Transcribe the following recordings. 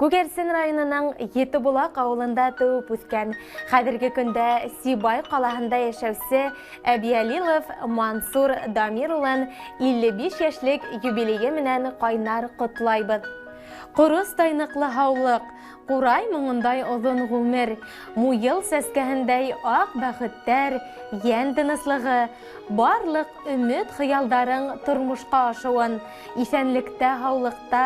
Күгәрсен районының Етебулаҡ ауылында тыуып үҫкән, хәҙерге көндә Сибай ҡалаһында йәшәүсе Әбйәлилов Мансур Дамир улын 55 йәшлек юбилейы менән ҡайнар ҡотлайбыҙ. Ҡорос тайныҡлы һаулыҡ, ҡурай моңондай оҙон ғүмер, муйыл сәскәһендәй аҡ бәхеттәр, йән тыныслығы, барлыҡ өмөт хыялдарың тормошҡа ашыуын, иҫәнлектә, һаулыҡта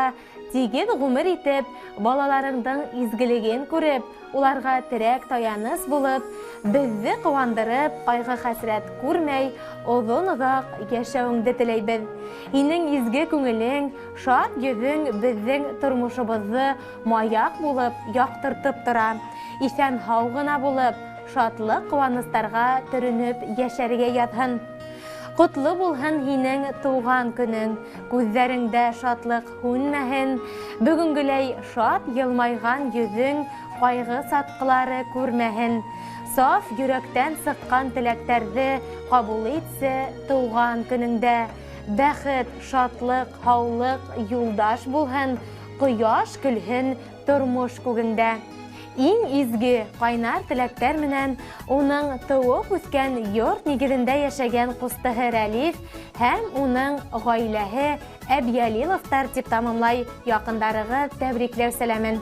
тигеҙ ғүмер итеп, балаларыңдың изгелеген күреп, уларға терәк таяныс булып, беҙҙе ҡыуандырып, ҡайғы-хәсрәт күрмәй, оҙон-оҙаҡ йәшәүеңде теләйбеҙ. Һинең изге күңелең, шат йөҙөң беҙҙең тормошобоҙҙо маяҡ булып яҡтыртып тора. Иҫән-һау ғына булып, шатлыҡ ҡыуаныстарға төрөнөп йәшәргә яҙһын. Ҡотло булһын һинең тыуған көнөң, күҙҙәреңдә шатлыҡ һүнмәһен, бөгөнгөләй шат йылмайған йөҙөң ҡайғы сатҡылары күрмәһен. Саф йөрәктән сыҡҡан теләктәрҙе ҡабул итсе тыуған көнөңдә. Бәхет, шатлыҡ, һаулыҡ юлдаш булһын, ҡояш көлһөн тормош күгендә. Иң изге ҡайнар теләктәр менән уның тыуып үҫкән йорт нигеҙендә йәшәгән ҡустыһы Рәлиф һәм уның ғаиләһе Әбйәлиловтар тип тамамлай яҡындарығыҙ тәбрикләү сәләмен.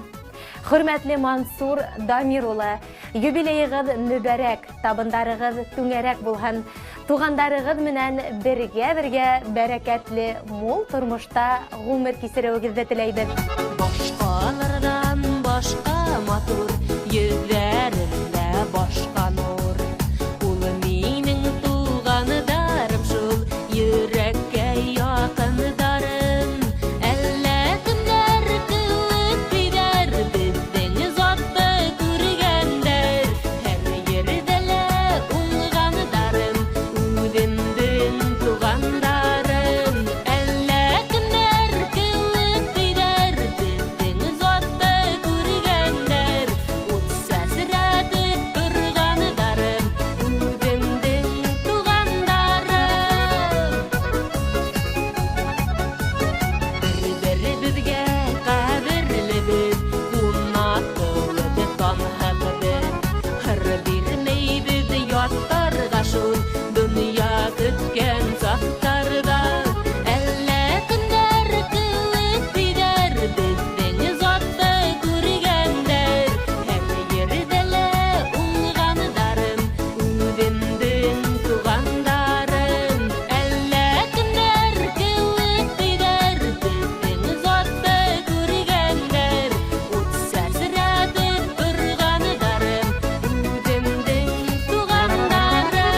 Хөрмәтле Мансур Дамир улы, юбилейығыҙ мөбәрәк, табындарығыҙ түңәрәк булһын. Туғандарығыҙ менән бергә-бергә бәрәкәтле мул тормошта ғүмер кисереүегеҙҙе теләйбеҙ. Башҡаларҙан башҡа матур, йөҙҙәрендә башҡа нур. Ул минең туғандарым шул, йөрәккә яҡындарым. Әллә кемдәр кеүек тиҙәр, беҙҙең затты күргәндәр. Һәр ерҙә лә уңғандарым, үҙемдең туғандарым. Әллә кемдәр кеүек тиҙәр, беҙҙең затты күргәндәр. Ут сәсрәтеп торғандарым, үҙемдең туғандарым. Бер-беребеҙгә ҡәҙерлебеҙ, ҡунаҡ кеүек танһыҡбыҙ. Һыр бирмәйбеҙ яттарға шул донъя көткән саҡтарҙа. Әллә кемдәр кеүек тиҙәр, беҙҙең затты күргәндәр. Һәр ерҙә лә уңғандарым, үҙемдең туғандарым. Әллә кемдәр кеүек тиҙәр, беҙҙең затты күргәндәр. Ут сәсрәтеп торғандарым, үҙемдең туғандарым.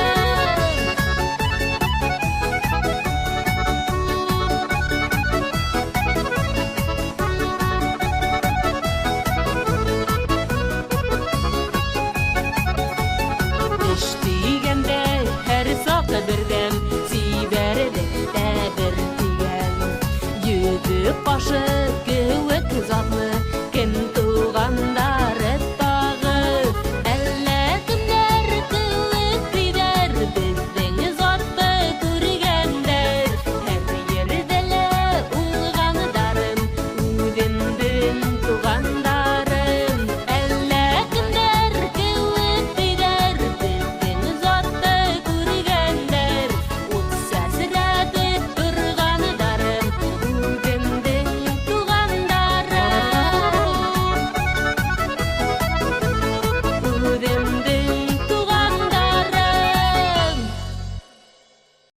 Эш тигәндә һәр саҡ берҙәм, сибәрлектә бер тигән. Йөҙө ҡашы